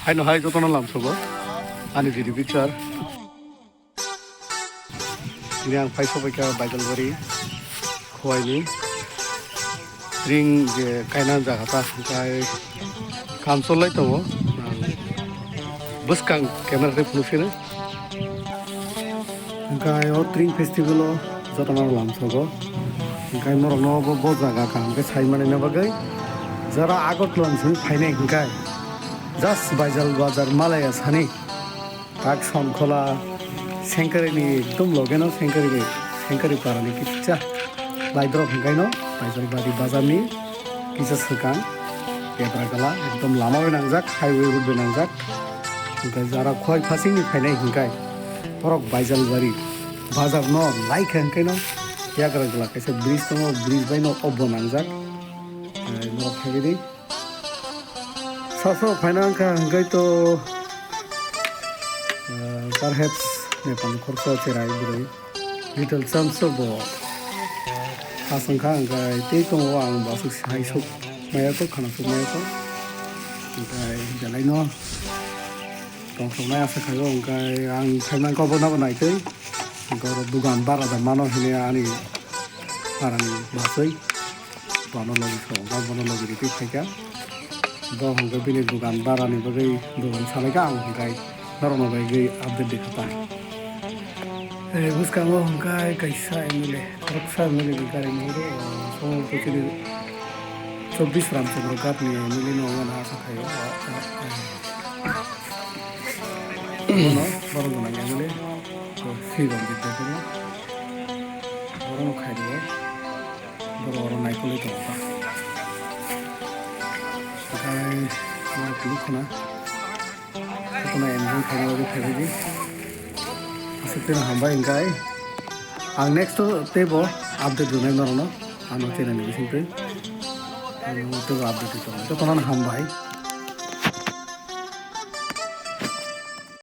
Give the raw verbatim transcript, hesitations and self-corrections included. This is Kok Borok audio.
Haino hai jotono lamsogo ani video picture. Ini ang phai sobaikha Baijalbari Khowai ni tring je kaina jaga ta, hwnkhe kam cholai tongo. Ang bwskang camera tei phunuk sino. Hwnkhe o tring festival o jotono lamsogo. Hwnkhe norokno bo, bo jaga kaham khe sai manina bagwi jora Agartala ni simi phainai hwnkhe just Baijal bazar malaya sani tak Sonkhola Sengkari ni ekdom loge no Sengkari ni, Sengkari para ni kisa baidrop hwnkhe no Baijalbari bazar ni kisa swkang Yagragala ekdom lama bai nangjak, highway road bai nangjak. Hwnkhe jara Khowai phasing ni phainai hwnkhe borok Baijalbari bazar no laikha hwnkhe no Yagragala kaisa bridge tongo, bridge bai no obo nangjak. Norok khaigwi di. Sasao phaina wngkha hwnkhe to, ah, perhaps Nepal ni khoroksa cherai bwrwi. Little Chamso bo aswng kha, hwnkhe tei tongo ang bo aswk hai sok maya kho, khana sok maya kho. Hwnkhe belaino tongthoknai asa khaio, hwnkhe ang phai mankha bono bo naitwi. Hwnkhe oro dugan bara da mano hwnwi ani parani bachwi. Bono logi song, bono logi riti phaikha. Bo hwnkhe bini dugan barani bagwi dugan salaikha, ang hwnkhe norokno bagwi update rikha ta. Eh, bwskango hwnkhe kaisa M L A, khoroksa M L A ni gari ni hwnwi, eh, Somo Kuchini chobbish Ramchandra Ghat ni M L A no wngmani asa khaio. Bono borok gwnang M L A, to Sriram Bidya Debbarma, borokno khai rwo. Borok oro naikolwi tongo ta. Okai borok kuluk khna. Jotono enjoy khaina bagwi phaibaidi. Aswk teno hambai hwnkhe ang next o teibo update rwnai norokno ano channel ni bisingtwi. Ano teibo update rwi tongo. Jotono hambai.